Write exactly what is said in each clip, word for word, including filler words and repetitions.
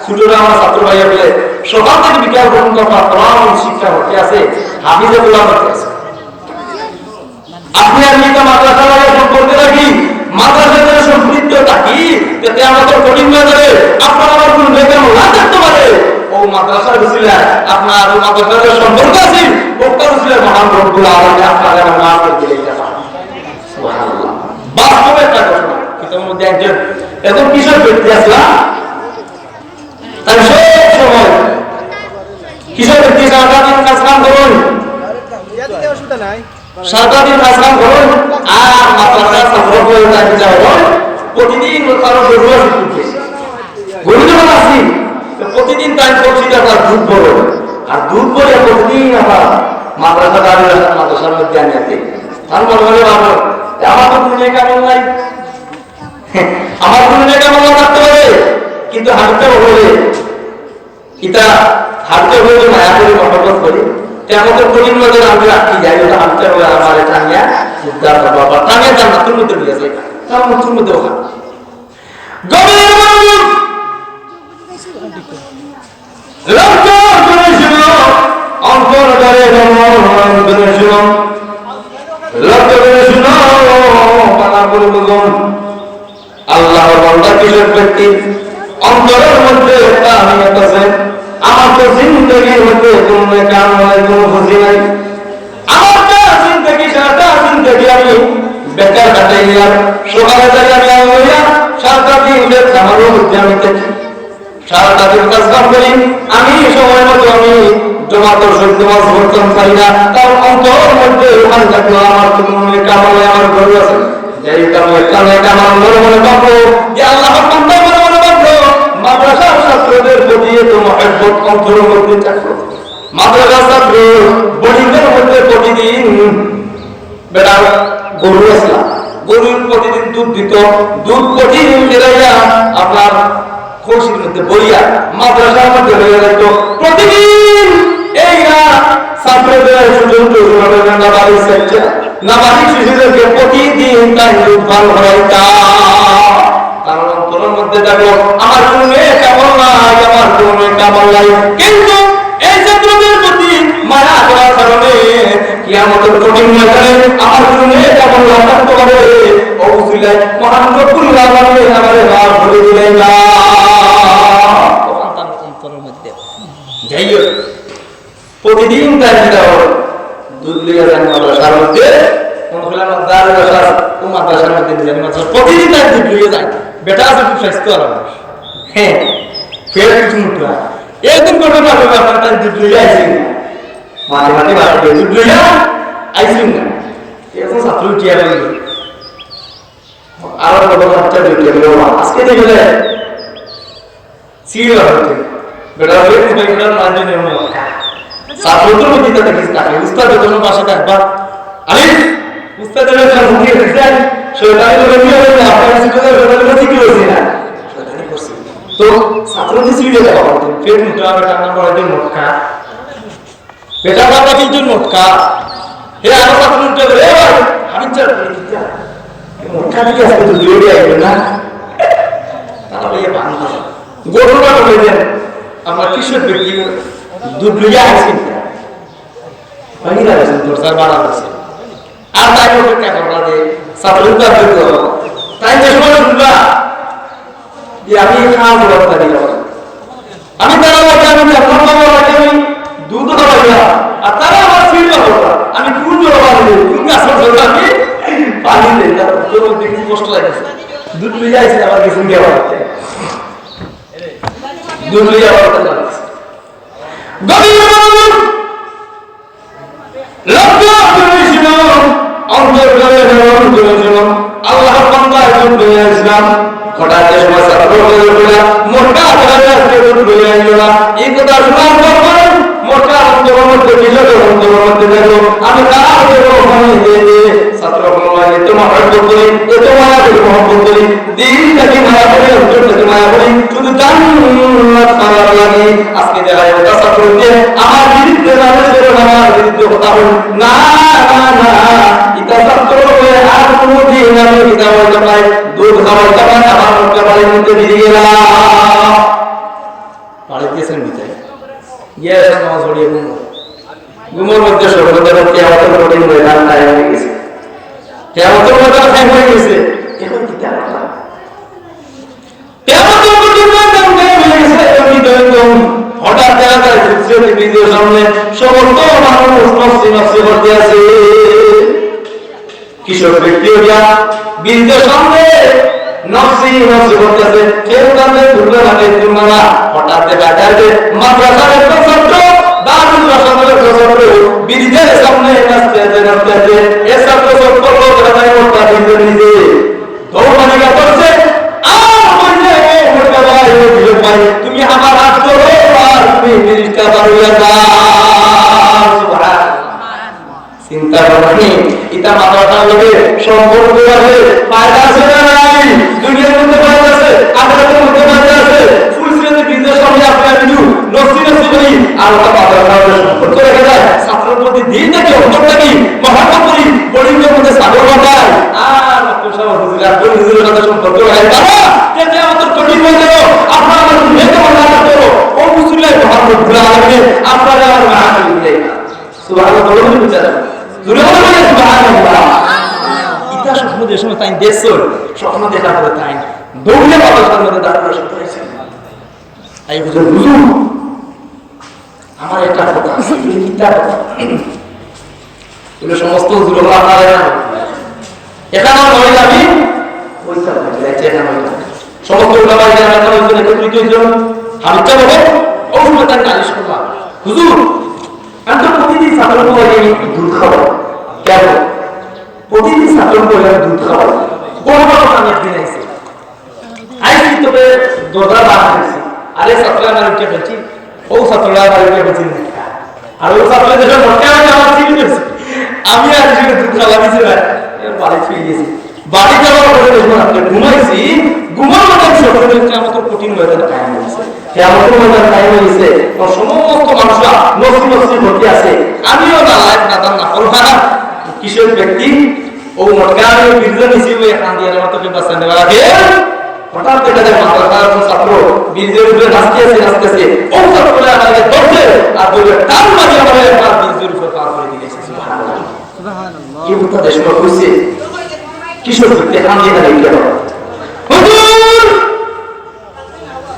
ছোটরা আমার ছাত্র ভাই বলে, সকাল থেকে বিকাল পর্যন্ত আপনার কোরআন শিক্ষা হতে আছে, হাফিজে কোরআন হতে আছে। আপনি আর এটা মাদ্রাসা লাগে সম্পর্ক রাখি, মাদ্রাসার সাথে সম্পৃক্ত থাকি, যাতে আমাদের কঠিন বাজারে আপনার আমার কোনো বেকার না থাকতে পারে। ও মাদ্রাসার উসিলায় আপনার ও মাদ্রাসার সাথে সম্পর্ক আছে, ওটার উসিলায় মহান রব্বুল আলামিন আপনার আমার মাফ করে দিলে এটা পারে। সুবহানাল্লাহ। বাস্তবে একটা ঘটনা, কিতাবের মধ্যে একজন, একজন কিশোর ব্যক্তি আসলাম, তাই সব সময় কিশোর ব্যক্তি সারাটা দিন কাজ কাম করুন, সারাটা দিন কাজ কাম করুন, আর মাদ্রাসার ছাত্র হয়ে তাই বিচার করুন। প্রতিদিন তার গরু আছে, গরু যখন আসি, তো প্রতিদিন তাই করছি যে আপনার দুধ ভরো, আর দুধ ভরে প্রতিদিন আপনার মাদ্রাসা দাঁড়িয়ে মাদ্রাসার মধ্যে আনিয়ে দেয়। তার মনে মনে ভাবো, "এ, আমার তো দুনিয়া কেমন নাই, আমার দুনিয়া কেমন থাকতে পারে, কিন্তু হাবিবটা বলে, এটা হাবিবটা বলে মায়া করি, মহব্বত করি, কেমন তো কঠিন মধ্যে আমি রাখি যাই, ওটা হাবিবটা বলে আমার টানিয়া উদ্ধার করবো, আবার টানিয়া জান্নাতের মধ্যে নিয়ে যায়।" তার মৃত্যুর মধ্যে ওখানে গভীর মনোযোগ, লক্ষ্য করে শুনো, অন্তর করে মনোনয়ন করে শুনো, লক্ষ্য করে শুনো, বালা করে বুঝুন। আল্লাহর বান্দা কিশোর ব্যক্তি, অন্তরের মধ্যে একটা নিয়ত আছে, আমার তো জিন্দেগির মধ্যে কোনো নেক আমল নাই, কোনো খুশি নাই। আমার তো জিন্দেগি, সারাটা জিন্দেগি আমি বেকার কাটাইয়া, সকালে যাই আমি আউলিয়া, সারাটা দিন বেকার আমার মধ্যে আমি থাকি। সারাটা দিন কাজ কাম করি, আমি সময় মতো আমি জমাতের সহিত নামাজ পড়তাম পারি না, কারণ অন্তর মধ্যে ওখানে থাকলো আমার তো মনে কামড়ে আমার গরু আছে। যাই হোক, আমি একটা নয় একটা আমার মনে মনে ভাবলো যে আল্লাহর বান্দা মনে মনে ভাবলো, মাদ্রাসার ছাত্রদের প্রতি এত মহব্বত অন্তরের মধ্যে থাকলো। মাদ্রাসার ছাত্র বোর্ডিংয়ের মধ্যে প্রতিদিন বেটার গরু আসলাম, গরুর প্রতিদিন দুধ দিত, দুধ প্রতিদিন বেড়াইয়া আপনার কলসির মধ্যে ভরিয়া মাদ্রাসার মধ্যে লইয়া যাইত। প্রতিদিন এই না ছাত্রদের ছোট ছোট নাবালিক বাচ্চা, নাবালিক শিশুদেরকে প্রতিদিন তাই দুধ পান করাইতা। কারণ অন্তরের মধ্যে দেখো, আমার কোনো নেক আমল নাই, আমার কোনো নেক আমল নাই, কিন্তু এই ছাত্রদের প্রতি মায়া করার কারণে কিয়ামতের কঠিন ময়দানে আমার কোনো নেক আমল না থাকতে পারে, ও উসিলায় মহান রব্বুল আলামিন আমারে মাফ করে দিলেন না। অন্তরের মধ্যে। যাই হোক, প্রতিদিন তাই চিন্তা করো, দুধ লইয়া যান মাদ্রাসার মধ্যে, কোন খোলা মাদ্রাসা, কোন মাদ্রাসার মধ্যে নিয়ে যান মাদ্রাসা, প্রতিদিন তাই দুধ লইয়া যায়। বেটা আছে খুব স্বাস্থ্য আর আমার। হ্যাঁ, ফের কিছু মুখলা। একদিন করে পারবে আপনার তাই দুধ লইয়া আইসি না। মাঝে মাঝে বাড়ি গিয়ে দুধ লইয়া আইসি না। এখন ছাত্র উঠিয়া রইল। আর কত বাচ্চা দুধ লইয়া আজকে দেখলে সিরিয়াল হচ্ছে। বেটা হয়ে ফুটে ফুটার মাঝে নেই মক্কা। ছাত্র তো বুঝি তাতে কিছু থাকে। উস্তাদ যখন পাশে থাকবা, আরে উস্তাদ যখন মুখে হয়ে যায়, শয়তানি করে নিয়ে হয়ে যায়, আপনার কিছু করে শয়তানি করে কি হয়েছে না? শয়তানি করছে। তো ছাত্র যে সিরিয়াল বাবা, ফের মুখে আবার টানা পড়া যে মক্কা। বেটা বাবা কিন্তু মক্কা। হে আরো ছাত্র উঠে বলে, "এ ভাই, আমি চাই, আমি চাই।" মক্কা থেকে আজকে তো দৌড়ে আসবে না। তারা বলে, "এ বান্ধব।" ঘটনা বলে দেন, আমরা কিশোর ব্যক্তি দুধ লইয়া আসি। পানি লাগাইছেন, দরজার বাড়া আছে। আর তাই অপেক্ষা করবা যে ছাত্র উদ্ধার করতে হবে। তাই যে সময় শুনবা যে আমি খাওয়া জবাব পারি না। আমি তারা বলতে আমি জানলাম বাবা লাগে আমি দুধ খাওয়াইয়া। আর তারা আমার ফিল্ড করবা। আমি কোন জবাব পানি দেই, কোন গাছ ধরবে আমি পানি দেই। তার উত্তর মধ্যে কিছু কষ্ট লাগে। দুধ লইয়া আইসি আমার কিছু গেল। দুধ লইয়া আবার গভীর মনোযোগ। লক্ষ্য করে শুনো, অন্তর করে ধারণ করে শুনো। আল্লাহর বান্দা একজন দুনিয়া ইসলাম, হঠাৎ যে সময় ছাত্র হয়ে পড়া, মোটা ধরে আজকে তো দুনিয়া আইল না। এই কথা শোনার পর পরে মোটা অন্তরের মধ্যে, বিশদ অন্তরের মধ্যে দেখো, আমি কার উপর ওখানে দিয়ে দিয়ে ছাত্র কোনো লাগে, তোমার হয়তো করি, এ তোমার মহব্বত করি, দিল থাকি মায়া করি, অন্তর থাকি মায়া করি, শুধু জান্নাত পাওয়ার লাগি। আজকে দেখা যায়, ওটা ছাত্র দিয়ে আমার বিরুদ্ধে নালিশ করুন, আমার বিরুদ্ধে কথা বলুন। না, না, না, এটা ছাত্র হয়ে আর কোনোদিন আমি এটা বলতে পারি, দুধ খাওয়াইতে পারি, আমার মুখটা বাড়ির মধ্যে ফিরে গেলাম। গিয়া এসে নামাজ পড়িয়া ঘুমো। ঘুমর মধ্যে স্বপ্ন দেখো কিয়ামতর কঠিন ময়দান কায়েম অই গেছে। কিয়ামতর ময়দান কায়েম অই গেছে। এখন কিতা করবা? কিয়ামতর কঠিন ময়দান কায়েম অই গেছে। এখন কিতা করবা? হঠাৎ দেখা যায় ফুলসিরাত ব্রিজর সামনে সমস্ত মানুষ নফসি নফসি করতে আছে। কিশোর ব্যক্তি অইয়া ব্রিজর সামনে নফসি নফসি করতেছে, কেউ কান্দে তুলবে না, কেউ তুলবে না। হঠাৎ দেখা যায় যে মাদ্রাসার একটা ছাত্র, দারুল রাসানের একটা ছাত্র ব্রিজর সামনে নাচতে আছে, নাচতে আছে। এ ছাত্র চপ্পল দেখা যায় মোটা ব্রিজর নিচে দৌড় মারিয়া পড়ছে। আর বলছে, "ও মোটা ভাই, ও যুবক ভাই, তুমি আমার হাত ধরো, আর তুমি ব্রিজটা পার অইয়া যাও।" সুবহানাল্লাহ। চিন্তা করো নি, ইটা মাদ্রাসার লগে সম্পর্ক আছে, ফায়দা আছে না নাই? দুনিয়ার মধ্যে ফায়দা আছে, আখিরাতের মধ্যে ফায়দা আছে। ফুলসিরাত ব্রিজর সামনে আপনি আমি নু নফসি নফসি করি, আর ওটা মাদ্রাসার লগে সম্পর্ক রাখা যায়। ছাত্রর প্রতি দিল থাকি, অন্তর থাকি মহব্বত করি, গরিবের মধ্যে সাগর বাঁধায়। আর মাস্টার সাহেব, হুজুর, আর ওই হুজুরের সাথে সম্পর্ক রাখা যায়। কে কে আমাদের কঠিন হয়ে গেল, আপনারা আমাদের মেয়েকে মনে রাখতে পারো। ও মুসলিম মহান রব্বুল আলামিন, আপনারা আমার মা সুবহানাল্লাহ বলুন, বিচার। জোরে বলুন, সুবহানাল্লাহ। ইটা স্বপ্ন যে সময় তাই দেখছো, স্বপ্ন দেখার পরে তাই দৌড়ে বাবার সামনে দাঁড়ানোর সাথে হয়েছে। তাই বুঝে, "হুজুর, আমার একটা কথা আছে, এই চিন্তা কথা।" বলে, "সমস্ত হুজুর হলো আপনারা না। এখানে নয় যাবি, ওই যাবি, এখানে নয় যাবি।" সমস্ত উলামায়ে কেরাম একত্রিত হইল। হাবিবটা বলে, "ও সময় তাই নালিশ করলাম, হুজুর, আমি তো প্রতিদিন ছাত্রকে দুধ খাওয়াই, কেন? প্রতিদিন ছাত্রকে আমি দুধ খাওয়াই, কোনো রকম আমি একদিন আইছি, আইছি তবে দরজা বার হয়েছি, আরে ছাত্র আমার উঠে ফেলছি, ও ছাত্ররা আমার উঠে ফেলছি না।" আর ও ছাত্র যেটা মটকা আমি আমার চিনি গেছে, আমি আর সেটা দুধ খাওয়া দিছি না, বাড়ি ফিরে গেছি। বাড়ি যাওয়ার পরে যখন রাত্রে ঘুমাইছি, ঘুমের মধ্যে আমি স্বপ্ন দেখছি আমার তো কঠিন ময়দান কায়েম হয়েছে। কিয়ামতের ময়দান কায়েম হয়েছে। তখন সমস্ত মানুষরা নফসি নফসি ভর্তি আছে। আমিও না লাইফ না দান না করবো না। কিশোর ব্যক্তি, ও মটকা আমি বিরুদ্ধে নিছি, ওই এখান দিয়ে আমার তোকে বাঁচানো লাগে। হঠাৎ দেখা যায় মাদ্রাসার একজন ছাত্র ব্রিজের উপরে নাচতে আছে, নাচতে আছে। ও ছাত্ররা আমাকে ধরছে, আর ধরে টান মারি আমাকে একবার ব্রিজের উপরে পার করে দিয়েছে। সুবহানাল্লাহ। সুবহানাল্লাহ। এই কথা দেশ লোক কইছে, কিশোর ব্যক্তি হান দিয়ে হারিয়ে গেল। হুজুর,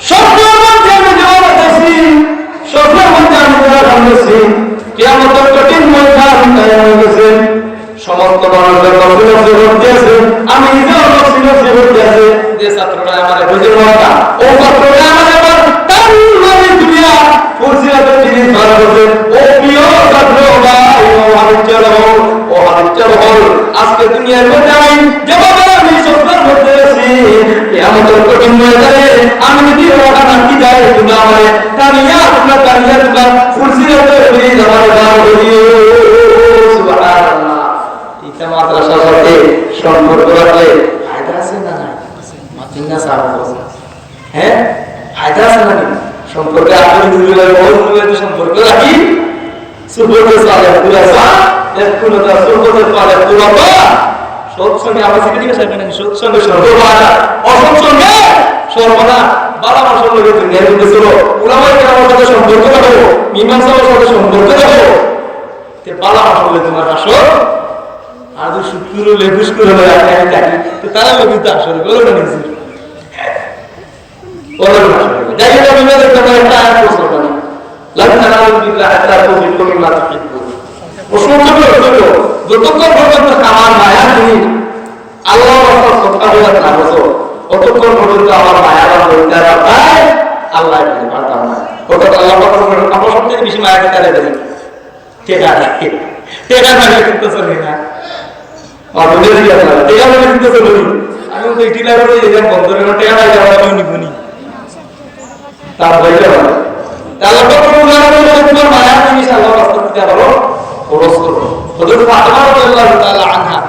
স্বপ্নের মধ্যে আমি দেওয়াল দেখছি, স্বপ্নের মধ্যে আমি দেওয়াল দেখছি, কিয়ামতের কঠিন ময়দান কায়েম হয়ে গেছে। সমস্ত মানুষরা নফসি নফসি করতে আছে, আমি নিজেও নফসি নফসি করতে আছে। যে ছাত্ররা আমার বুঝে মাথা, ও ছাত্ররা আমার আবার টান মারি দুনিয়া ফুলসিরাতে জিনিস বার করছে। ও প্রিয় ছাত্র ভাই, ও হাবিব চলো, ও হাবিব চলো, আজকে দুনিয়ার মধ্যে আমি যেভাবে আমি স্বপ্নের মধ্যে আছি, কিয়ামতের কঠিন ময়দানে আমি যদি ওখানে আটকে যাই, তোমরা আমারে টানিয়া, তোমরা টানিয়া, তোমরা ফুলসিরাতে ফিরে যাবার বার করিও। সুবহানাল্লাহ। ইটা মাদ্রাসার সাথে সম্পর্ক রাখলে ফায়দা আছে না নাই? মাতিন না স্যার, হ্যাঁ? ফায়দা আছে না নাই? সম্পর্কে আপনি দুজন, ওই দুজন সম্পর্ক রাখি, সুব্রত সালে পুরাসা, এক কুলতা সুব্রত সালে পুরাসা, সৎসঙ্গে আমার সাথে জিজ্ঞাসা করেন, সৎসঙ্গে সর্ববাধা, অসৎসঙ্গে সর্বনাশ, বালা মানুষের লগে দুনিয়ার মধ্যে চলো, উলামায়ে কেরামের সাথে সম্পর্ক রাখো, মীমাংসা সাথে সম্পর্ক রাখো, তে বালা মানুষের লগে তোমার আসো, আর যদি শুক্কুর হলে, ফুসকুর হলে, আর আমি থাকি, তো তারা লগে তো আসলে বলো না নিজে। বলো না আসলে। যাই হোক, আমি মনে করি একটা আয়াত পড়তে পারি। "লান তানালুল বিররা হাত্তা তুনফিকু মিম্মা তুহিব্বুন।" ও শুনতে পারো, শুনতে পারো। যতক্ষণ পর্যন্ত আমার মায়া তুমি আল্লাহর রাস্তায় সদকা খয়রাত না করছো, অতক্ষণ পর্যন্ত আমার মায়া বা মমতার আওতায় আল্লাহ দিতে পারতাম না। অর্থাৎ আল্লাহ পাক বলেন, আমরা সবচেয়ে বেশি মায়া দিতে পারি। টেকা নাই। টেকা নাই, কিন্তু চলে না। আর বুঝে দিয়ে আপনারা, টেকা নাই, কিন্তু চলে না। আমি তো এই টিলার উপরে এই যে বন্ধ করে টেকা নাই, যাওয়া আমি নিব নি। তার হয়ে গেল। তাহলে কত বড় উদাহরণ হলো, তোমার মায়া তুমি আল্লাহর রাস্তা দিতে পারো, খরচ করো। হযরত ফাতেমা রাদিয়াল্লাহু তাআলা আনহা,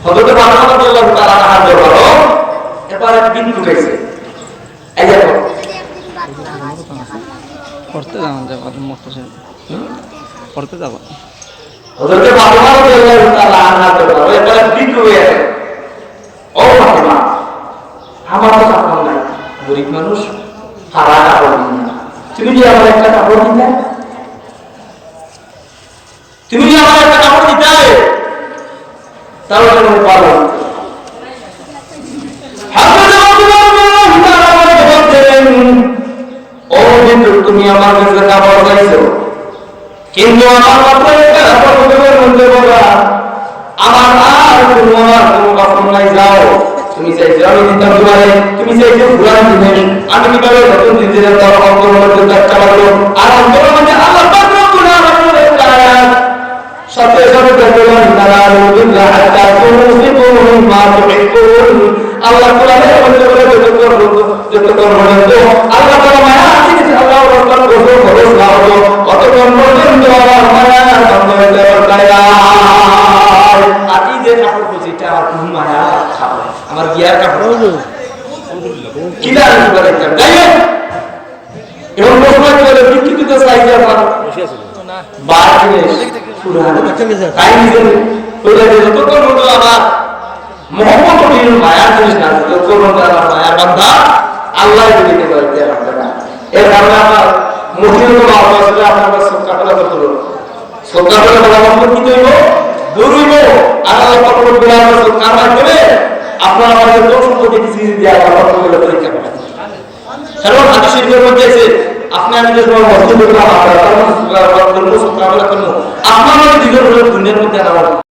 হযরত ফাতেমা রাদিয়াল্লাহু তাআলা আনহার ব্যাপারে এবার এক দিন ঢুকাইছে। এই দেখো। পড়তে যাওয়া যাবে, মতো সে। হুম? পড়তে যাবো। হযরত ফাতেমা রাদিয়াল্লাহু তাআলা আনহা তো বড় একবার বিক্রি হয়ে গেল। "ও ফাতেমা, আমার তো কাপড় নাই, গরিব মানুষ, হারা কাপড় দিন না।" তুমি কি আমার একটা কাপড় দিতে? তুমি কি আমার একটা কাপড় দিতে? তাহলে আমি পারবো। হযরত আব্দুল্লাহ রাদিয়াল্লাহু তাআলা আনহু জবাব দেন, "ও বন্ধু, তুমি আমার কাছে কাপড় চাইছো, কিন্তু আমার মাত্র একটা কাপড় বুকের মধ্যে বাঁধা, আমার আর কোনো, আমার কোনো কাপড় নাই, যাও।" তুমি চাইছো আমি দিতাম তোমারে, তুমি চাইছো পুরান জিনিস, আমি কিভাবে নতুন জিনিসের তার অন্তর মধ্যে ব্যবসা করলো, আর অন্তর মধ্যে আল্লাহ পাক রব্বুল আলামিনের একটা আয়াত, সাথে সাথে দেখো, "لن تنالوا البر حتى تنفقوا مما تحبون।" আল্লাহ কোরআনের মধ্যে বলে, "যতক্ষণ পর্যন্ত, যতক্ষণ পর্যন্ত আল্লাহ তাআলা মায়া আছে, কিছু আল্লাহ রাস্তার গোসল খরচ না হলো, ততক্ষণ পর্যন্ত আমার মায়া বন্ধ হইতে পারে না।" আর এই যে কাপড় খুলছি, এটা আমার কোন মায়া কাপড়, আমার বিয়ার কাপড়। কিলা আমি বলে দিতাম, যাই হোক, এবং প্রশ্ন কি বলে, বিক্রি তো চাই যে আমার বার জিনিস, পুরান। তাই নিজে বলে যে, "যতক্ষণ পর্যন্ত আমার মোহাম্মদ নবীর মায়ার জিনিস না, ততক্ষণ পর্যন্ত আমার মায়ার বান্দা আল্লাহ দিতে পারে, কে রাখবে না।" এর কারণে আমার মসজিদে তো বাবা আসলে আপনার কাছে সদকা ফেলা করতে হবে। সদকা ফেলা করা বন্ধ কি হইব? দূর হইব। আর আল্লাহ পাক রব্বুল আলামিন সদকার মাধ্যমে আপনার আমাদের কোন সম্পত্তি কিছু দিয়ে আল্লাহ পাক রব্বুল আলামিন পরীক্ষা করেন। কারণ হাদিস শরীফের মধ্যে আছে, আপনি আমি যে সময় মসজিদে গেলাম, আপনার কাছে সদকা ফেলা করবো, সদকা ফেলা করবো। আপনার আমি দুজন হলো দুনিয়ার মধ্যে আমার